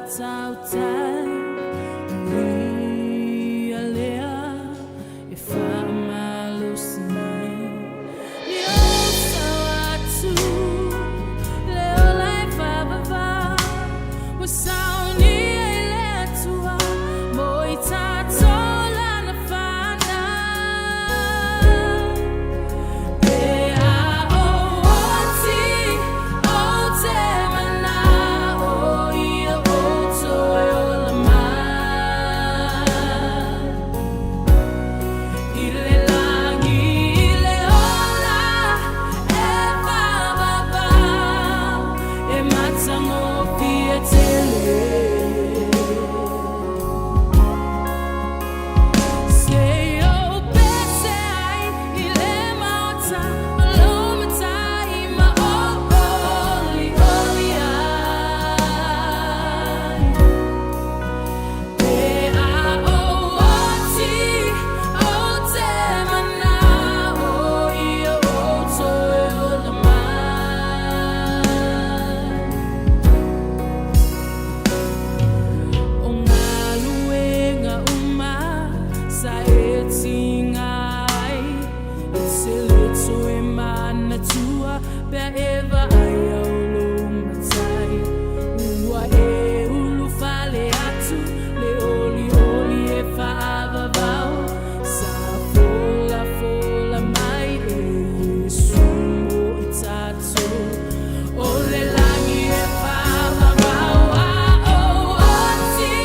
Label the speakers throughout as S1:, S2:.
S1: tautai o ia lea e faamalosi mai. Ni ou sao atu le ola e faavavau, ua saunia i le Atua mo i tatou lana fanau. Pe a ou oti, ou te mana'o ia ou toe ola mai. I le lagi i le ola e faavavau, e matagofie tele. Se i ou pese ai i le maota o lou Matai ma ou olioli ai. Pe a ou oti, ou te mana'o ia ou toe ola mai. O galuega uma sa e tiga ai, e te lē toe manatua pe a e vaaia o lou Matai. Ua e ulufale atu le olioli e faavavau, sa folafola mai e Iesu mo i tatou, o le lagi e faavavau. A ou oti,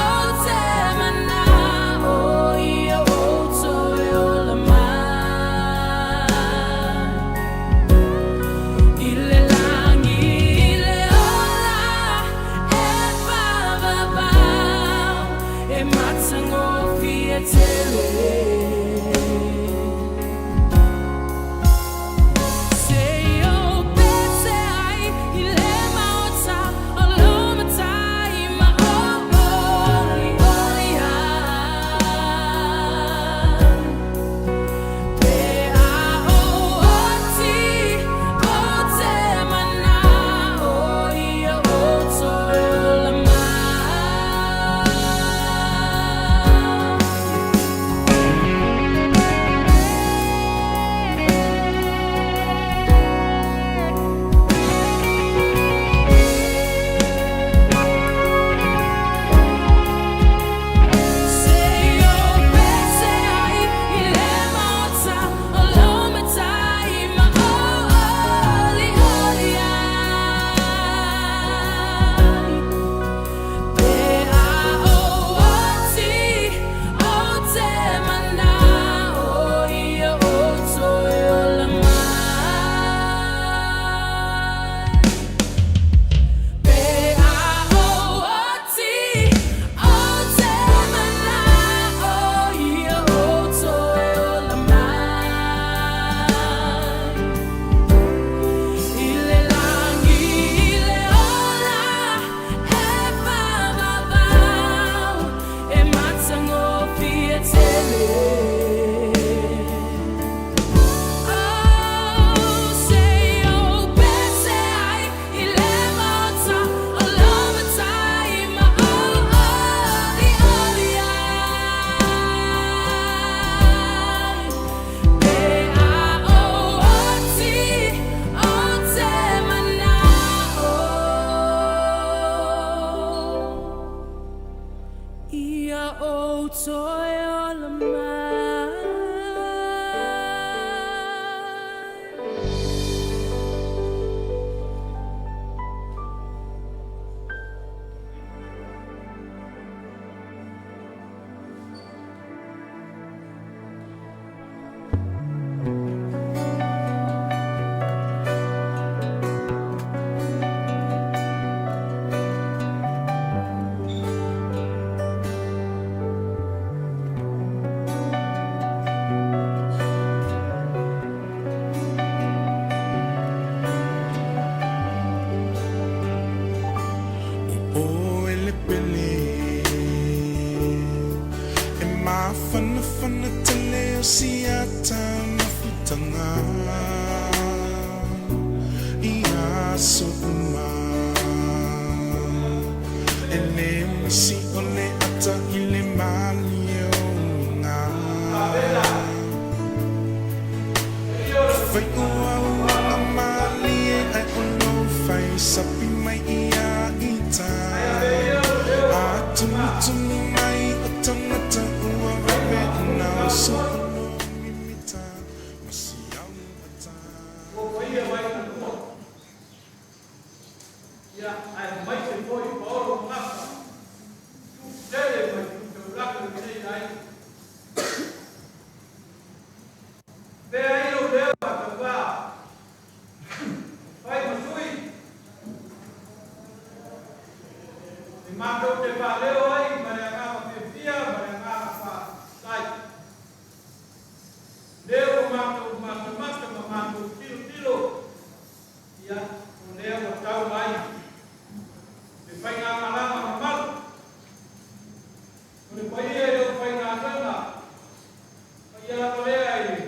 S1: ou te mana'o ia ou toe ola mai. I le lagi i le ola e faavavau, e matagofie tele. Se i ou pese ai i le maota o lou Matai ma ou olioli ai. Pe a ou oti, ou te mana'o ia ou toe ola mai. Se i ou pese ai i le maota o lou Matai ma ou olioli ai. Pe a ou oti, ou te mana'o ia ou toe ola mai. Pe a ou oti, ou te mana'o ia ou toe ola mai. I le lagi i le ola e faavavau, e matagofie tele. Oh, se i ou pese ai i le maota o lou Matai ma ou olioli ai. Pe a ou oti, ou te mana'o ia ou toe ola mai.
S2: O e le pele e mafanafana tele o si ata mafutaga i aso uma. Si o le ata i le malie o uiga. Fai o au aga malie ae o lou fai sapi mai ia ita. A tumutumu mai o tagata ua vave ona oso o lo mimita ma si au ata.
S3: Ua paia mai fanua, ia, aemaise foi paolo ma gafa, tupu tele mai tu taulaga o lenei aiga. Avea ai lou leo faatauvā, fai ma sui, e matou te faaleo ai ma le agaga fiafia ma le agaga faafetai. Lea ua matou matamata ma matou tilotilo, ia, o lea ua tau mai le faigamalaga mamalu. O le paia i le aufaigaluega, paia lava lea i le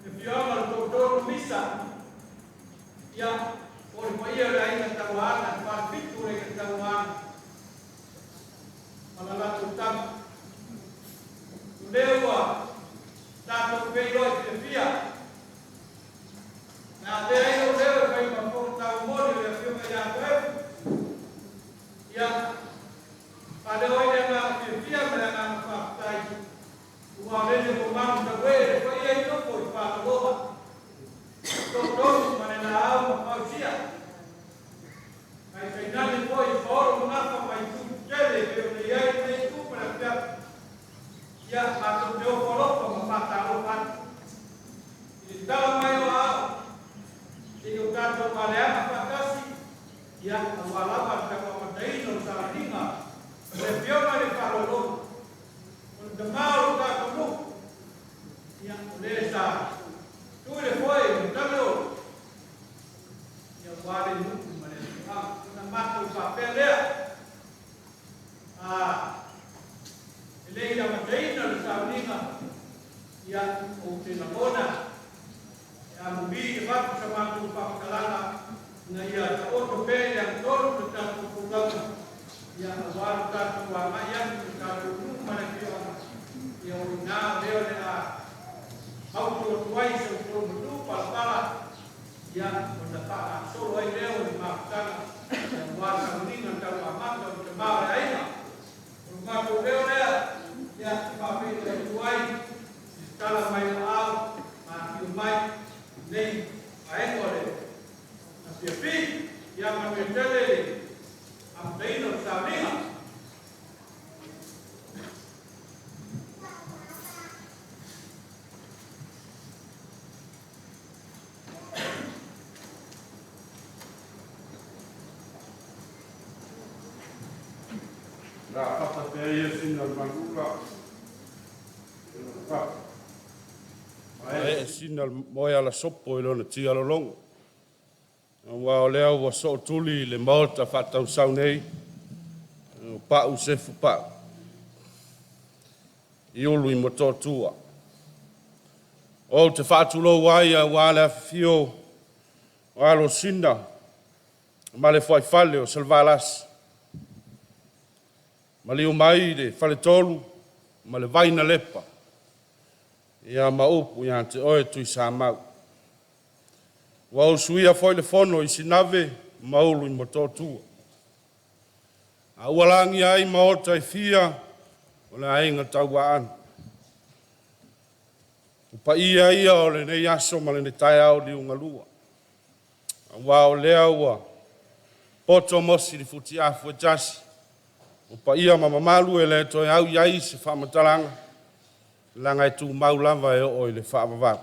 S3: afioaga o le Toatolu Misa, ia, o le paia o le Aiga Tauaana, le Falefitu o le Aiga Tauaana, ma la latou tama. O lea ua tatou feiloai fiafia, na avea ai lou leo e fai ma fofoga tauomoli o le afioga ia Toefu, ia, faaleo ai le agaga fiafia ma le agaga faafetai, ua o lele ua malu taue le paia i nofo i Fagaloa, toatolu ma le laau ma fausia, ae tainane foi paolo ma gafa mai itu tetele e pei ona i ai lenei itu ma le afiafi. Ia, matou te ofo alofa ma faatalofa atu i le tala mai o aao seia o tatou aleaga faatasi, ia, aua lava le tauamataina o sauniga o le afioga i le faaaloaloga o le tamā o lo tatou nuu, ia, o le sa tui le foe i le talo, ia, aua le nuu ma le afioaga. Ona matou faapea lea, e le i amataina le sauniga, ia, ou te lagona e amuli e avatu sa matou faamatalaga ina ia taoto pea i le agatonu le tatou folauga, ia, aua lo tatou agai atu i le tatou nuu ma le afioaga, ia, o i ina lea o le a mautu atu ai sa outou manu palapala, ia, ona faagasolo ai lea o le mafutaga aua sauniga tau amata o le tamā o le aiga. O le matou leo lea, ia, faafeiloai atu ai i le tala mai o aao ma afio mai nei vaega o le afiafi. Ia manuia tele le amataina o le sauniga.
S4: La fata pea ia sina o le manula. Ma e sina moe ala sopo i lona tia lologo. Aua o lea ua sootuli le maota faatausau nei, o pau sefu pau, i ulu i Motootua. Ou te faatulou ai aua le afifio o alo sina ma le fuaifale o Salevalasi. Maliu mai le faletolu ma le vai na lepa, ia ma upu ia te oe Tuisamau. Ua usuia foi le fono i Sinave ma ulu i Motootua. A ua lagia ai maota e fia o le aiga Tauaana. O paia ia o lenei aso ma lenei taeao liugalua. Aua o lea ua poto mosi i le futiafu e tasi, o paia ma mamalu e le toe au i ai se faamatalaga, leaga e tumau lava e oo i le faavavau.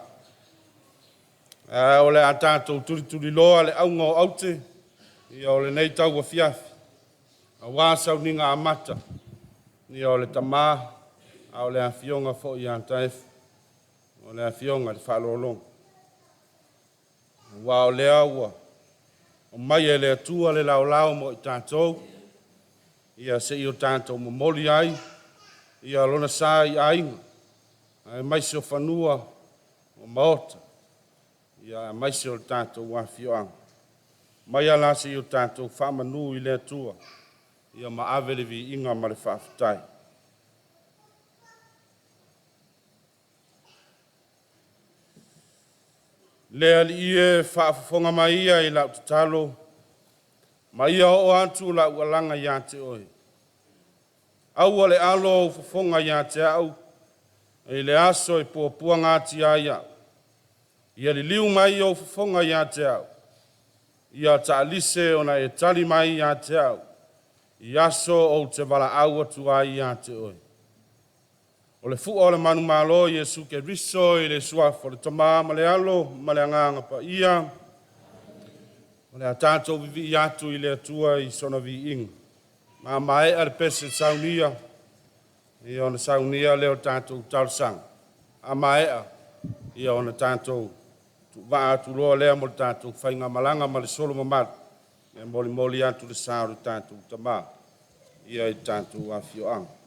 S4: Ae o le a tatou tulituliloa le auga o aute, ia o lenei tauafiafi, aua sauniga amata, ia o le tamā, a o le afioga foi ia Taefu, o le afioga i le faaaloaloga. Aua o lea ua aumai e le Atua le laolao mo i tatou, ia se i o tatou momoli ai ia lona sa i aiga, aemaise o fanua, o maota, ia aemaise o le tatou afioaga. Maia la seia o tatou faamanu i le Atua, ia ma ave le viiga ma le faafetai. Le Alii e, faafofoga mai ia i lau tatalo, ma ia oo atu lau alaga ia te oe. Aua le alo ou fofoga ia te au, i le aso e puapuaga atia ai au. Ia liliu mai ou fofoga ia te au, ia taalise ona e tali mai ia te au, i aso ou te valaau atu ai ia te oe. O le fua o le manumalo Iesu Keriso i le suafa o le Tama ma le Alo ma le Agaga Paia, o le a tatou vivii atu i le Atua i sona viiga. Ma maea le pese saunia, ia ona saunia lea o tatou talosaga. A maea, ia ona tatou tuuvaa atu loa lea mo le tatou faigamalaga ma le solo mamalu, e molimoli atu le sa o le tatou Tama ia i tatou afioaga.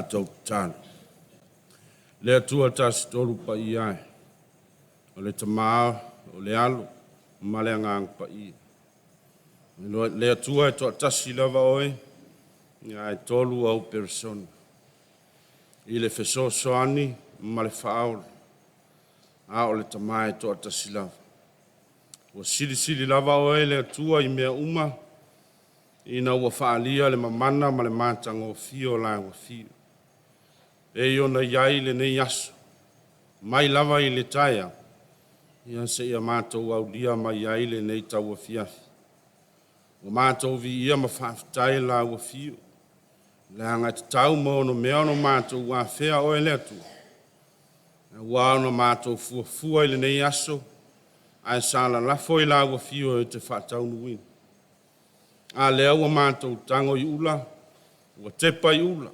S4: Tatou tatalo. Le Atua Tasi Tolu Paia e, o le Tama, o le Alo, ma le Agaga Paia. Le Atua e toatasi lava oe, ae tolu au perisona. I le fesoasoani ma le faaola, a o le Tama e toatasi lava. Ua silisili lava oe le Atua i mea uma, ina ua faaalia le mamana ma le matagofie o lau afio. E pei ona i ai lenei aso, mai lava i le taeao, ia seia matou aulia mai ai lenei tauafiafi. Ua matou viia ma faafetai lau afio, leaga e tatau ma onomea ona matou afea oe le Atua, ua ona matou fuafua i lenei aso, ae sa lalafo i lau afio e te faataunuuina. A lea ua matou tago i ula, ua tepa i ula,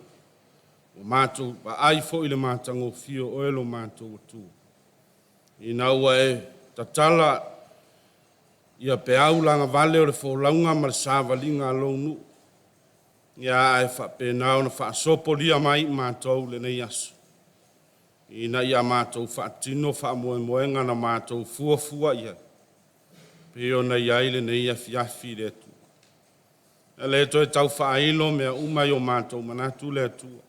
S4: ua matou vaai foi i le matagofie o oe lo matou Atua. Ina ua e tatala ia peau lagavale o le folauga ma le savaliga a lou nuu, ia ae faapena ona faasopolia mai i matou lenei aso, ina ia matou faatino faamoemoega na matou fuafua i ai, pei ona i ai lenei afiafi le Atua. E le toe tau faailo mea uma i o matou manatu le Atua,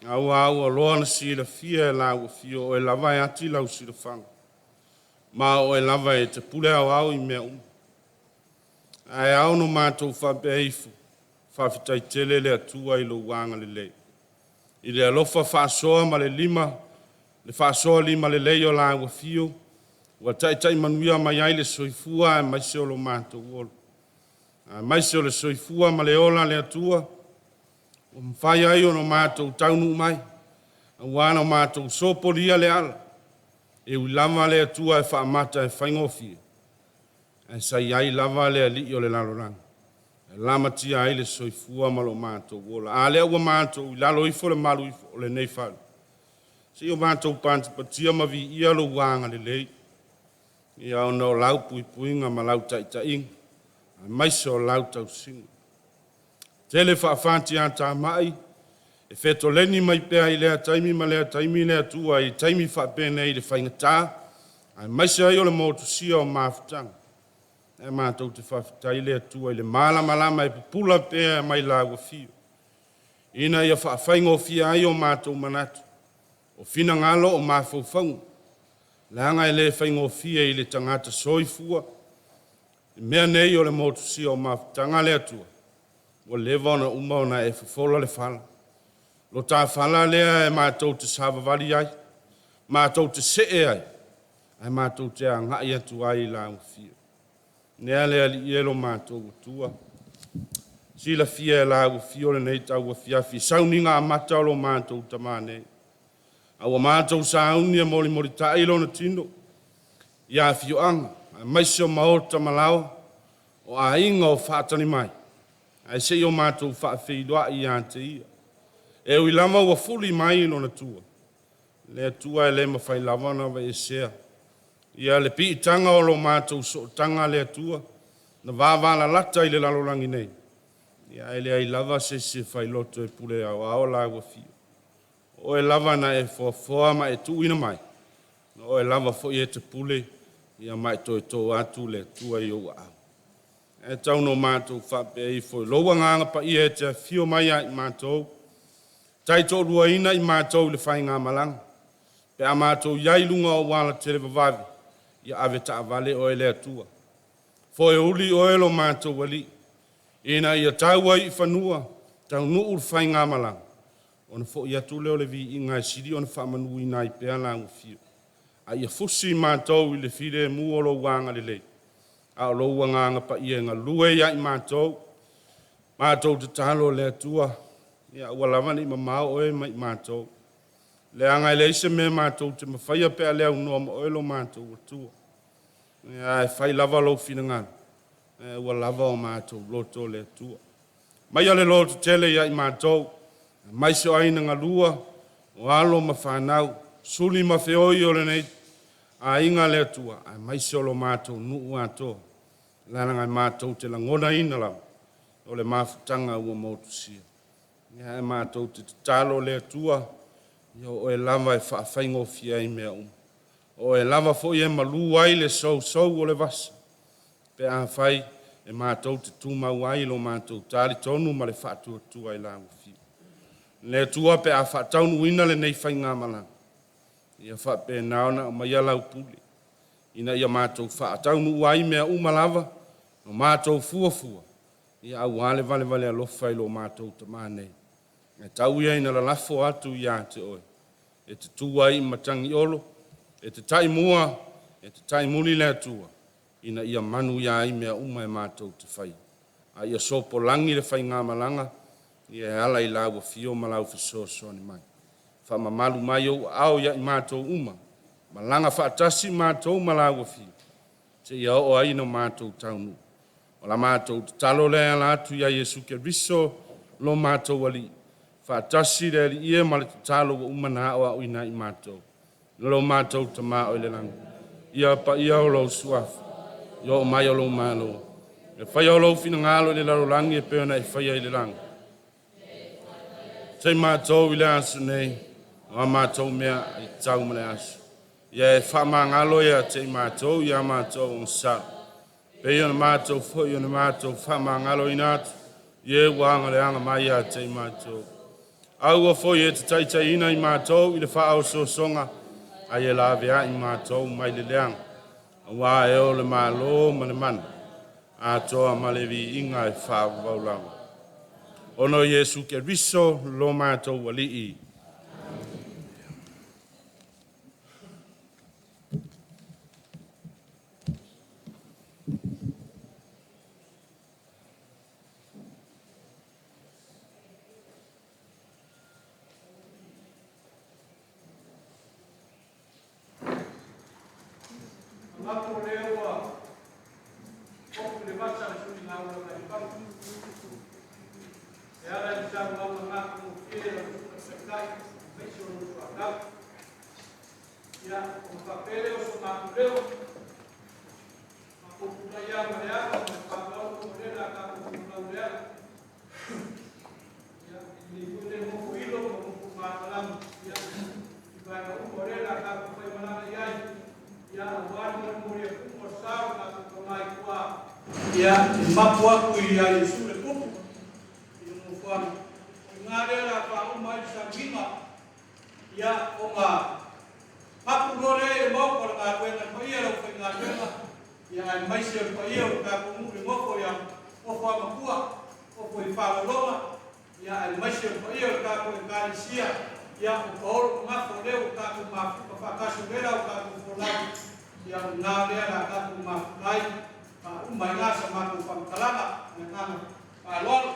S4: aua ua loa ona silafia e lau afio o oe lava e ati lau silafaga, ma o oe lava e te pule aoao i mea uma. Ae ao ona matou faapea ifo, faafetai tele le Atua i lou agalelei, i le alofa faasoa ma le lima, le faasoa limalelei o lau afio, ua taitai manuia mai ai le soifua aemaise o lo matou ola. Aemaise o le soifua ma le ola le Atua, ua mafai ai ona matou taunuu mai, aua na matou sopolia le ala, e ui lava le Atua e faamata e faigofie, ae sa i ai lava le Alii o le lalolagi, e lamatia ai le soifua ma lo matou ola. A lea ua matou i lalo ifo o le malu o lenei fale, se i o matou patipatia ma viia lou agalelei, ia ona o lau puipuiga ma lau taitaiga, aemaise o lau tausiga. Tele faafatiatamai e fetoleni mai pea i lea taimi ma lea taimi le Atua i taimi faapenei i le faigata, aemaise ai o le motusia o mafutaga. Ae matou te faafetai le Atua i le malamalama e pupula pea mai lau afio, ina ia faafaigofie ai o matou manatu, o finagalo o mafaufauga, leaga e le faigofie i le tagata soifua i mea nei o le motusia o mafutaga le Atua, ua leva ona uma ona e fofola le fala. Lo ta fala lea e matou te savavali ai, matou te see ai, ae matou te agai atu ai i lau afio. Lea le Alii e lo matou Atua, silafia e lau afio lenei tauafiafi i sauniga amata o lo matou tama nei. A ua matou sauni e molimolitai lona tino i afioaga, aemaise o maota ma laoa, o aiga o faatali mai, ae se i o matou faafeiloai ia te ia. E ui lava ua fuli mai lona tua, le Atua e le mafai lava ona aveesea ia le piitaga o lo matou sootaga le Atua, na vavalalata i le lalolagi nei, ia ae leai lava se isi e failoto e pule aoao lau afio. O oe lava na e foafoa ma e tuuina mai, o oe lava foi e te pule, ia ma e toe to atu le Atua i ou aao. Ae tau no matou faapea ifo i lou agaga paia e te afio mai ia i matou, taitoaluaina i matou i le faigamalaga, pe a matou i ai i luga o auala televavave, ia ave taavale oe le Atua. Foeuli oe lo matou Alii, ina ia tau ai i fanua, taunuu le faigamalaga, ona foi atu lea o le viiga e sili ona faamanuina ai pea lau afio. A ia fusi matou i le filemu o lou agalelei, a o lou agaga paia e galue ia i matou. Matou tatalo le Atua, ia aua lava ne i mamao oe mai matou, leaga e leai se mea matou te mafaia pe a le aunoa ma oe lo matou Atua. Ae fai lava lou finagalo, ae ua lava o matou loto le Atua. Maia le lototele ia i matou, aemaise o aiga galua, o alo ma fanau, suli ma feoi o lenei aiga le Atua, aemaise o lo matou nuu atoa, leaga matou te lagonaina lava o le mafutaga ua motusia. Ia ae matou te tatalo le Atua, ia o Oe lava e faafaigofie ai mea uma. O Oe lava foi e malu ai le sousou o le vasa, pe afai e matou te tumau ai lo matou talitonu ma le faatuatua i lau Afio. Le Atua pe a faataunuuina lenei faigamalaga, ia faapena ona aumaia lau pule, ina ia matou faataunuu ai mea uma lava ma matou fuafua, ia aua le valevale alofa i lo matou tama nei. Ae tau ia ina lalafo atu ia te oe, e te tu ai i matagi olo, e te taimua, e te taimuli le Atua, ina ia manuia ai mea uma e matou te faia. A ia sopolagi le faigamalaga, ia e ala i lau afio ma lau fesoasoani mai. Faamamalu mai ou aao ia i matou uma, malaga faatasi matou ma lau afio, seia oo ai ina matou taunuu. O la matou tatalo lea e ala atu ia Iesu Keriso lo matou Alii, faatasi le Alii e ma le tatalo ua uma na aoaoina ai i matou. Lo matou Tama oi le lagi, ia paia o lou suafa, ia oo mai o lou malo, ia faia o lou finagalo i le lalolagi e pei ona e faia i le lagi. Se i matou i le aso nei, o a matou mea ai tatau ma le aso. Ia e faamagalo ia te i matou ia matou ogasalo. Pei ona matou foi ona matou faamagaloina atu, i e ua agaleaga mai ia te i matou. Aua foi e te taitaiina i matou i le faaosoosoga, ae ia laveai matou mai le leaga. Auā e o le Malo ma le mana, atoa ma le viiga e faavavau lava. Ona o Iesu Keriso lo matou Alii.
S3: Manatu o lea ua tofu i le vasa le suligaula nai Fauga e ala i le saunoaga matagofie a lau Susuga i le Taitai aemaise o lou soatau. Ia, ona faapea lea o so matou leo, matou tulai lava ma le ava ma le faaaloalo ona o lea o le a tatou folau i le ala. Ia, e lelei foi le nofo ilo ma nofo malamalama i vaega uma o lea o le a tatou faimalaga i ai, ia, aua le molimoli atuga o le sa o le tatou tama i tua, ia, e mapu atu ia Iesu le tupu i le nofoaga. O i ina lea o le a faauma ai le sauniga, ia, ona mapu loa lea i le maota o le galuega i le paia o le aufaigaluega, ia, aemaise o le paia o le tatou nuu i le nofo ia Nofo a Matua, nofo i Faalologa, ia, aemaise o le paia o le tatou Ekalesia, ia, o paolo ma gafa o lea ua tatou mafuta faatasi, o lea ua tatou folau, ia, o lena lea o le a tatou mafuta ai, faauma ai sa matou faamatalaga. Ma le agaga faaaloalo.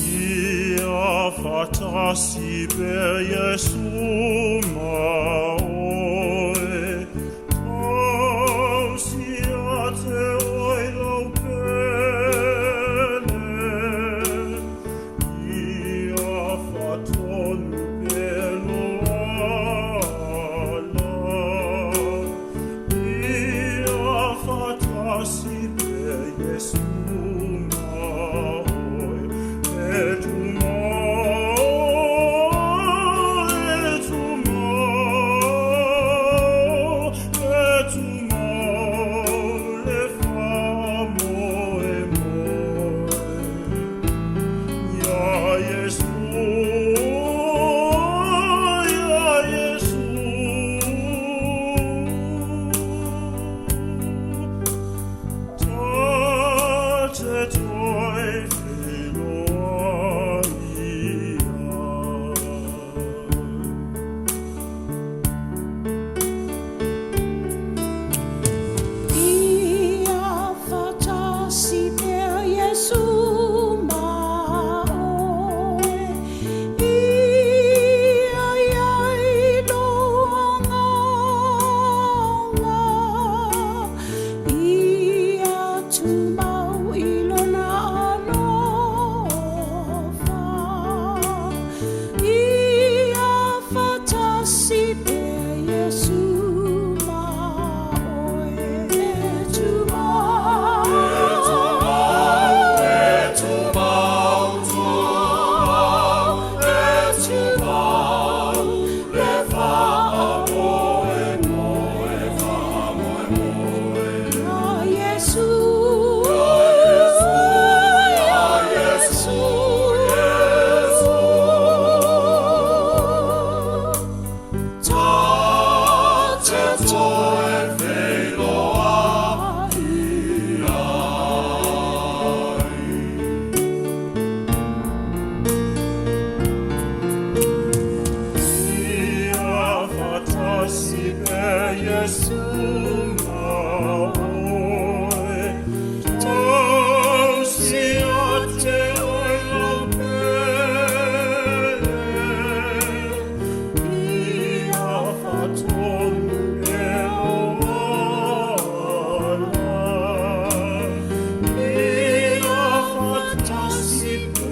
S5: Ia faatasi pea Iesu ma oe, tausi ia te oe lau pele. Ia faatonu pea lou ala. Ia faatasi pea Iesu ma oe, e tumau, e tumau.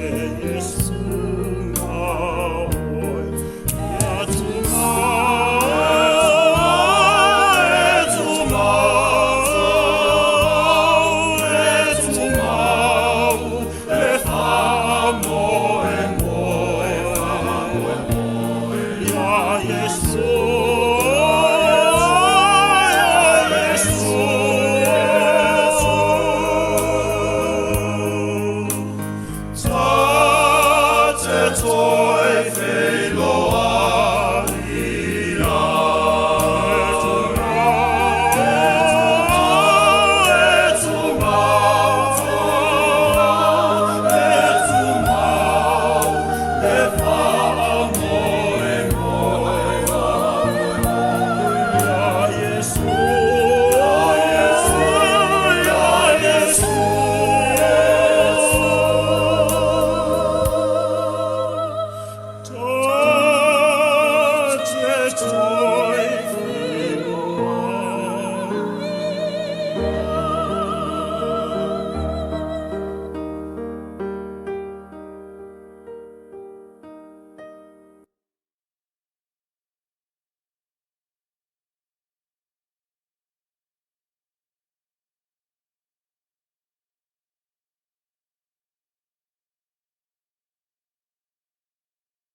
S5: Pe Iesu.